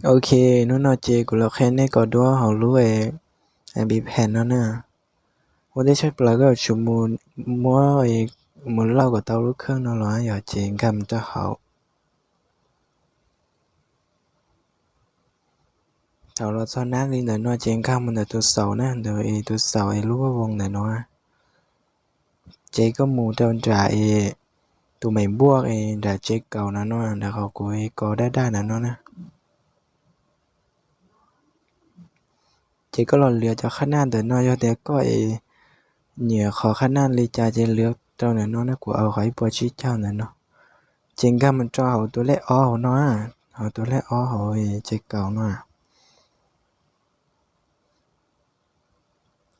Ok, hnub no ces kuv los qhia nej kos duab hauv lub App Pen no na. Ua ntej tshaj plaws koj yuav tsum mus muab, mus load kom tau lub kheej no los yom, ces nkag mus rau hauv. Thaum los txog nab li ntawm no ces nkag mus ntawm tus xaum na, ntawm tus xaum es lub voj voog ntawm no. Ces koj mus rau nram es tus meem npuaj es nram tsev kaum no no, nram qhov kuv kos daj daj ntawm no na. Ces koj los lwv cov qhab naj ntawm no, yog tias koj es nyiam qhov qhab naj li cas ces lwv rau ntawm no na, kuv ua qhov ib puas tsib caug ntawm no. Ces nkag mus rau hauv tus lej ob hauv no, hauv tus lej ob hauv tsev kaum no.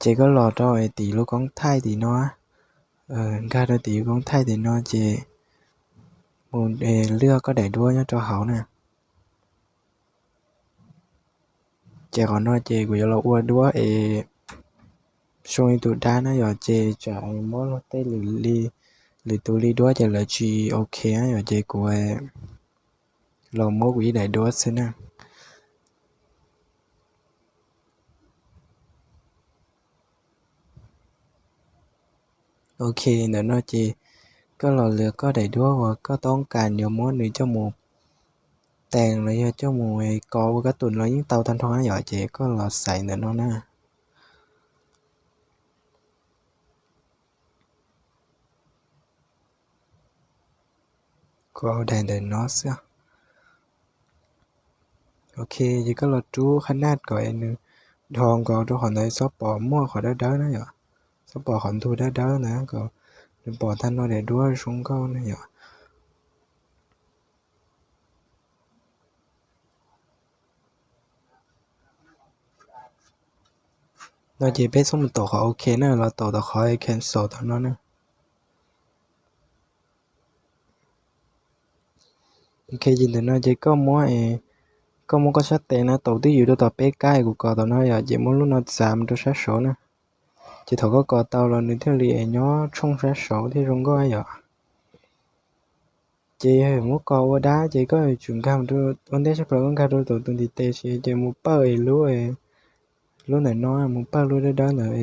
Ces koj los rau tim lub koob thaij tim no, nkag rau tim lub koob thaij tim no ces mus lwaj koj daim duab nyob rau hauv na. Ces qhov no ces kuv yuav los ua duab es zoo li tus dab na yom, ces tsam muab luag tej lwm tus li duab ces lawv tsis ok na yom, ces kuv los muab kuv ib daim duab xwb na. Ok, ntawm no ces koj los lwv koj daim duab uas koj toob kas yuav muab nws coj mus tees los yog coj mus kos ua kab tus los yeej tau tag nrho na yom, ces koj los xaiv ntawm no na. Kuv ua daim ntawm no xwb. Ok, ces koj los rub qhab naj kom nws dhos nkaus rau qhov ntawd, txhob pom muaj qhov dawb dawb na yom, txhob pom qhov ntug dawb dawb ntawd, kom nws pom tag nrho daim duab zoo nkauj na yom. No ces peb txhob mus taus qhov ok na, los taus tom qhov cancel tom no na. Ok, ces ntawm no ces koj muab, koj muab koj sab tes na taus twj ywm rau tom peb kab kuv kos tom no yom, ces muab lub no txav mus rau sab saud na. Ces thaum koj kos tau los nws thiaj li nyob tshooj sab saud thiaj zoo nkauj yom. Ces yog muab kos ua dab ces koj yuav tsum nkag, ua ntej tshaj plaws koj nkag rau tus tus ntiv tes ces mus pawj es lub, lub ntawm no, mus pawj lub dawb dawb ntawd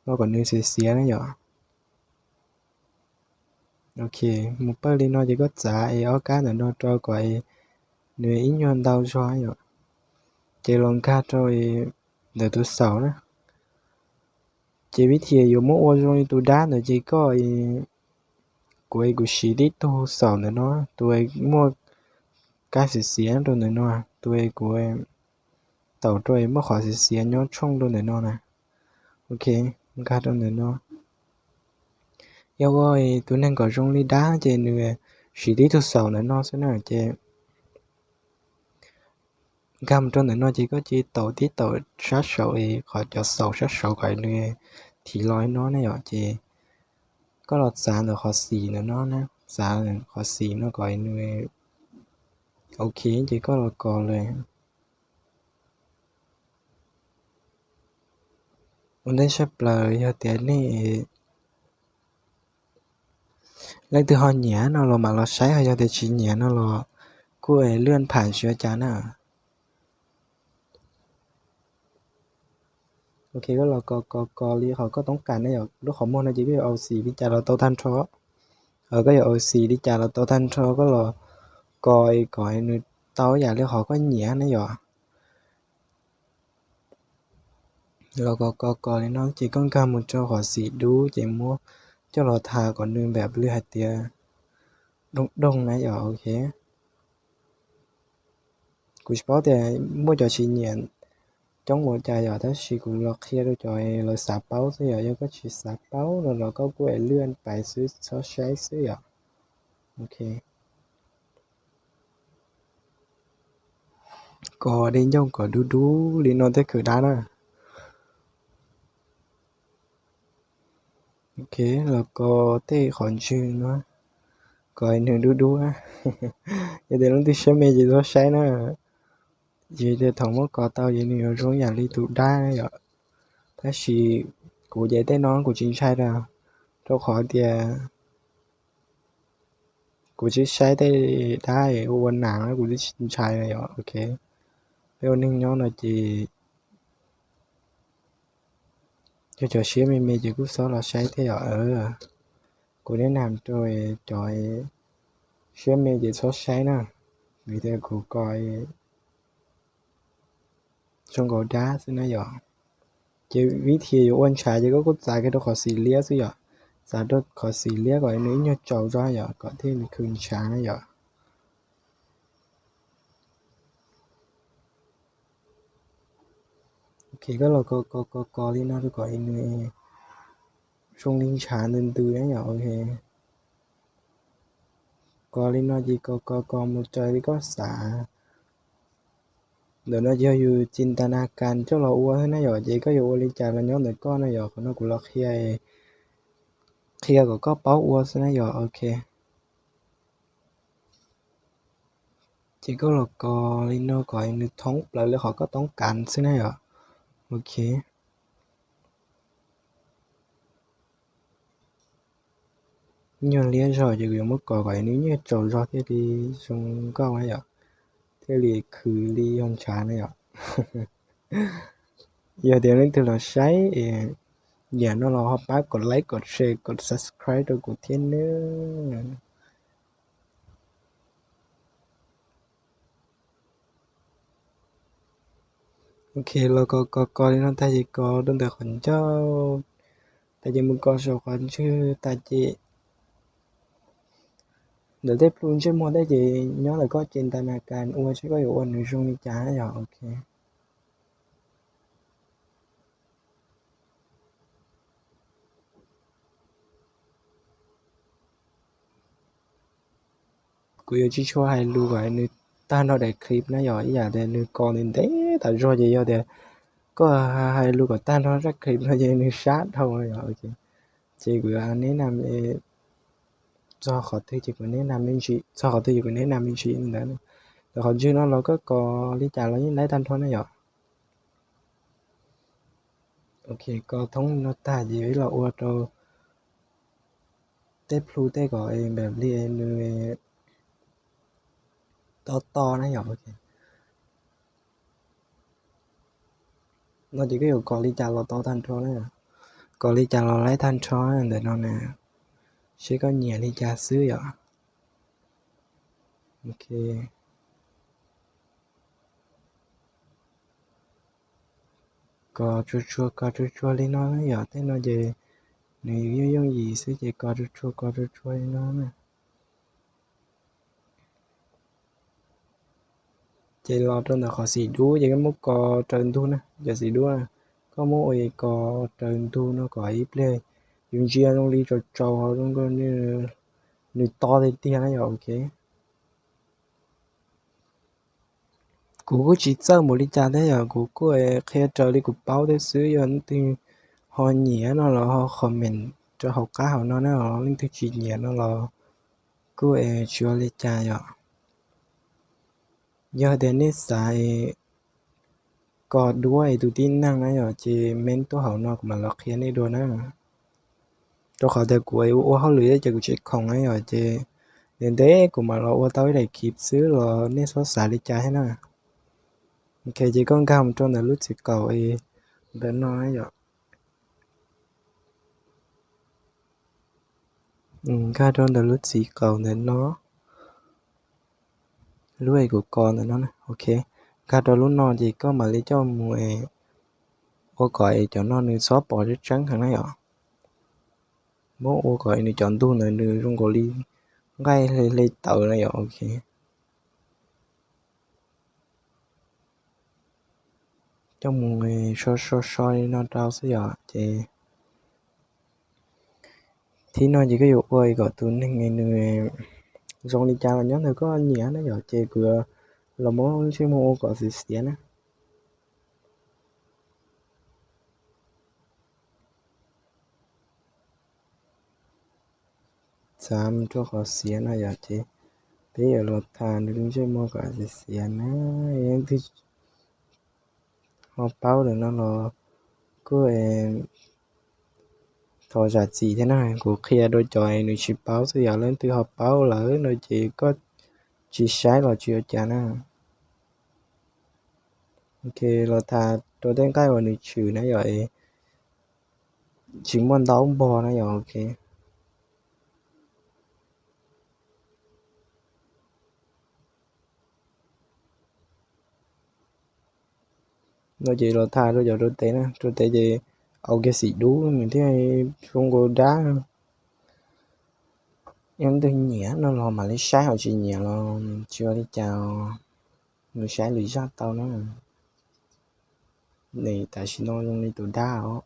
no kom nws xiav xiav na yom. Ok, mus pawj li no ces koj txav es ob kab ntawm no rau kom nws ib nyuag ntau zog yom. Ces los nkag rau ntawm tus xaum na. Ces vib thim yuav muab ua zoo li tus dab ntawd ces koj, kuv, kuv siv tib tug xaum ntawm no, tus muaj kab xiav xiav rau ntawm no, tus kuv taus rau muaj qhov xiav xiav nyob tshooj rau ntawm no na. Ok, nkag rau ntawm no. Yog ua tus neeg kom zoo li dab ces nws siv tib tug xaum ntawm no xwb na ces nkag mus rau ntawm no ces koj cia li taus tib taus sab saud es qhov cov xaum sab saud kom nws thim los li no na yom, ces koj los txav ntawm qhov xim ntawm no na, txav qhov xim no kom nws ok ces koj los kos lawm. Ua ntej tshaj plaws yog tias nej, leej twg ho nyiam no los mam los saib, ho yog tias tsis nyiam no los kuj lwj pham tsis ua cas na. Ok, koj los kos kos kos li qhov koj toob kas na yom, lub qhov muag no ces koj yuav au xim li cas los tau tag nrho. Koj yuav au xim li cas los tau tag nrho, koj los kos kom nws tau yam li qhov koj nyiam na yom. Los kos kos kos li no ces koj nkag mus rau qhov xim dub ces muab coj los tha kom nws npam li hais tias dooj dooj na yom, ok. Kuv tsis paub tias muaj cov tsis nyiam coob ua cas yom, tab sis kuv los qhia rau cov lawv xav paub xwb yom, yog koj tsis xav paub no los koj kuj lwj pais xwb txhob saib xwb yom. Ok. Kos dej ncauj kom dub dub li no thiaj khwv dab na. Ok, los kos tej qhov ntswg no, kos nws dub dub na. Yog tias leej twg siab me ces txhob saib na. Yog tias thaum muab kos tau ces nws yuav zoo yam li tus dab yom. Tab sis kuv ces tej no kuv tsis ntshai rau, rau qhov tias kuv tsis saib tej dab ua ua nas kuv twb tsis ntshai na yom, ok. Peb ua neej nyob no ces yog cov siab me me ces kuj txhob los saib thiab yom. Kuv neb nam rau cov siab me ces txhob saib na, vim tias kuv ko zoo nkaus dab xwb na yom. Ces vib thi yuav ua ntshav ces koj kuj txav kiag rau qhov xim liab xwb yom, txav rau qhov xim liab kom nws ib nyuag tsaus zog yom, kom thiaj li khwv ntshav na yom. Ok, koj los ko ko ko ko li no rau kom nws zoo li ntshav ntws ntws na yom. Ok, ko li no ces ko ko ko mus raws li koj xav. Ntawm no ces yog yus cinta na kas coj los ua xwb na yom, ces koj yuav ua li cas los nyob ntawm koj na yom. Qhov no kuv los qhia, qhia kom koj paub ua xwb na yom. Ok, ces koj los ko li no kom nws thoob plaws li qhov koj toob kas xwb na yom. Ok, nyuag liab zog ces kuv yuav muab ko kom nws nyuag tsaus zog thiaj li zoo nkauj na yom, thiaj li khwv li yog ntshav na yom. Yog tias leej twg los saib nyiam no los ho pab kom like, kom share, kom subscribe rau kuv thiab nawb. Ok, los ko ko ko li no tag ces ko rau ntawm qhov ncauj, tag ces mus ko saum qhov ntswg, tag ces ntawm tej plhu ntsej muag tej ces nyob ntawm koj cinta na kas ua seb koj yuav ua nws zoo li cas na yom. Ok, kuv yuav tsis tshua hais lus kom nws tag nrho daim clip na yom, ib yam tias nws ko ntev ntev tas zog ces yog tias koj hais lus kom tag nrho zaj clip no ces nws sab dhau yom. Ces kuv yuav neb na, txog qhov twg ces kuv neb na me ntsis, txog qhov twg ces kuv neb na me ntsis li ntawd. Ntawm qhov ntswg no los koj ko li cas los yeej laib tag nrho na yom. Ok, ko thoob no tag ces los ua rau tej plhu tej kom npam li nws to to na yom. No ces koj yuav kom li cas los tau tag nrho na, kom li cas los laib tag nrho ntawm no na, seb koj nyiam li cas xwb yom. Ok, ko tsuag tsuag ko tsuag tsuag li no yom, tej no ces nws yooj yooj yim xwb ces ko tsuag tsuag ko tsuag tsuag li no na. Ces los rau ntawm qhov xim dub ces koj muab ko raws ntug na, cov xim dub na, koj muab ua ko raws ntug no kom ib pliag yus ntsia zoo li tsaus tsaus zoo nkaus nws to tiag tiag na yom. Ok, kuv kuj tsis txawj npaum li cas thiab yom, kuv kuj qhia raws li kuv paub thiab xwb. Yog leej twg ho nyiam no los ho comment rau hauv qab hauv no na, leej twg tsis nyiam no los kuj tsis ua li cas yom. Yog tias nej xav ko duab es tus tib neeg na yom, ces ment tuaj hauv no kuv mam los qhia nej dua na. Rau qhov tias kuv ua hauj lwm ces kuv tsis khoom na yom, ces ntev ntev kuv mam los ua tau ib daim clip xwb los nej txhob xav li cas thiab na. Ok, ces koj nkag mus rau ntawm lub txiv qaum ntawm no yom. Nkag rau ntawm lub txiv qaum ntawm no, lub es kuv ko ntawm no na. Ok, nkag rau lub no ces koj mam li coj mus ua kom es cov no nws txhob pom tseeb tseeb heev na yom. Muab ua kom nws cov ntug ntawd nws zoo nkaus li nqaij hle hle tawv na yom. Ok, coj mus so so so li no rau xwb yom. Ces thib no ces koj yuav ua kom tus neeg nws zoo li cas los nyob ntawm koj nyiam na yom. Ces kuv los muab ntsej muag ua kom xiav xiav na. Txav mus rau qhov xiav no yom, ces peb yuav los tham nws lub ntsej muag kom xiav xiav na. Leej twg ho paub lawm no los kuj thov zam txim thiab na, kuv qhia rau cov nws tsis paub xwb yom. Leej twg ho paub lawm no ces koj tsis saib los tsis ua cas na. Ok, los tham rau tej nqaij uas nws tshwm na yom, tsis muaj ntau npog na yom, ok. No ces los tham rau cov rau tes na, rau tes ces au kiag xim dub nws thiaj zoo nkaus dab. Yog leej twg nyiam no los mam li saib, ho tsis nyiam los tsis ua li cas, nws saib lwm zaj tau na. Tam sim no zoo li tus dab os,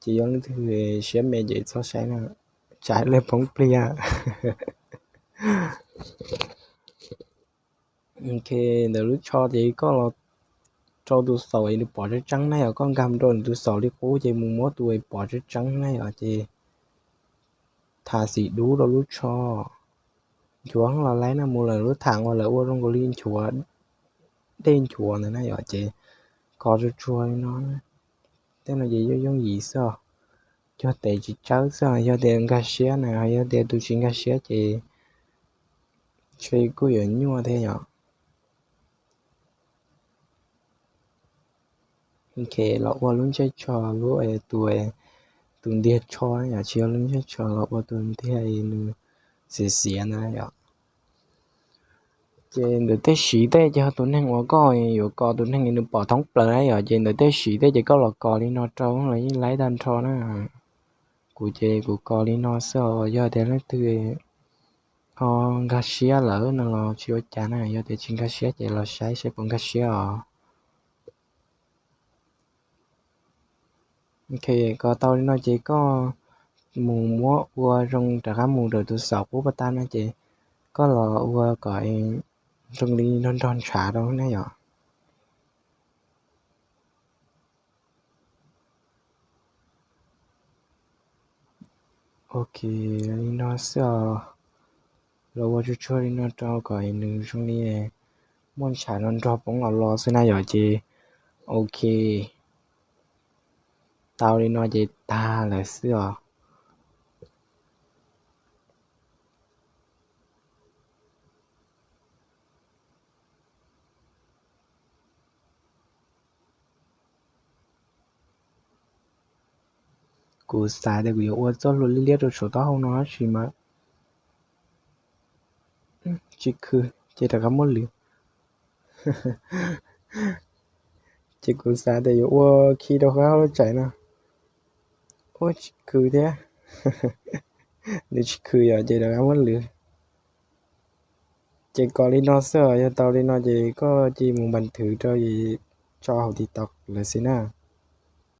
ces yog leej twg siab me ces txhob saib na, tsam lej poob pliag. Ok, ntawm lub tsho ces koj los rau tus xaum es nws pom tseeb tseeb na yom, koj nkag mus rau nws tus xaum li qub ces mus muab tus es pom tseeb tseeb na yom, ces tham xim dub rau lub tsho. Nchuav los laib na, mus lawm lub tham uas lawv ua zoo nkaus li nchuav, dej nchuav ntawd na yom, ces kos tsuag tsuag li no. Tej no ces yooj yooj yim xwb os, cog tes tsis tsawb xwb os. Yog tias nkag siab na, yog tias tus tsis nkag siab ces ntshe kuj yuav nyuaj thiab yom. Ok, los ua lub ntsej tsho, lub, tus, tus ntiag tsho na yom, tsis yog lub ntsej tsho, los ua tus ntiag nws xiav xiav ntawd yom. Ces ntawm tej siv tej ces tus neeg uas koj yuav kos tus neeg nws pom thoob plaws na yom, ces ntawm tej siv tej ces koj los kos li no rau los yeej laib tag nrho na. Kuv ces kuv kos li no xwb os, yog tias leej twg ho nkag siab lawm no los tsis ua cas na, yog tias tsis nkag siab ces los saib saib puas nkag siab os. Ok, kos tau li no ces koj mus muab ua zoo rov qab mus rau tus xaum qub pas tag no ces koj los ua kom zoo li nrog nrog ntshav rau na yom. Ok, li no xwb os. Los ua tsuag tsuag li no rau kom nws zoo li muaj ntshav nrog nrog poob los los xwb na yom, ces ok. Tau li no ces tag lawm xwb os. Kuv xav tias kuv yuav ua txoj hlua liab liab rau saum taub hau no tab sis mas tsis khw, ces rov qab muab lwv. Ces kuv xav tias yuav ua khi rau qab lub tsaim no, ua tsis khw thiab. Nws tsis khw yom, ces rov qab muab lwv. Ces kos li no xwb os, yog tau li no ces koj cia mus npas thwv rau tso hauv TikTok lawm xwb na.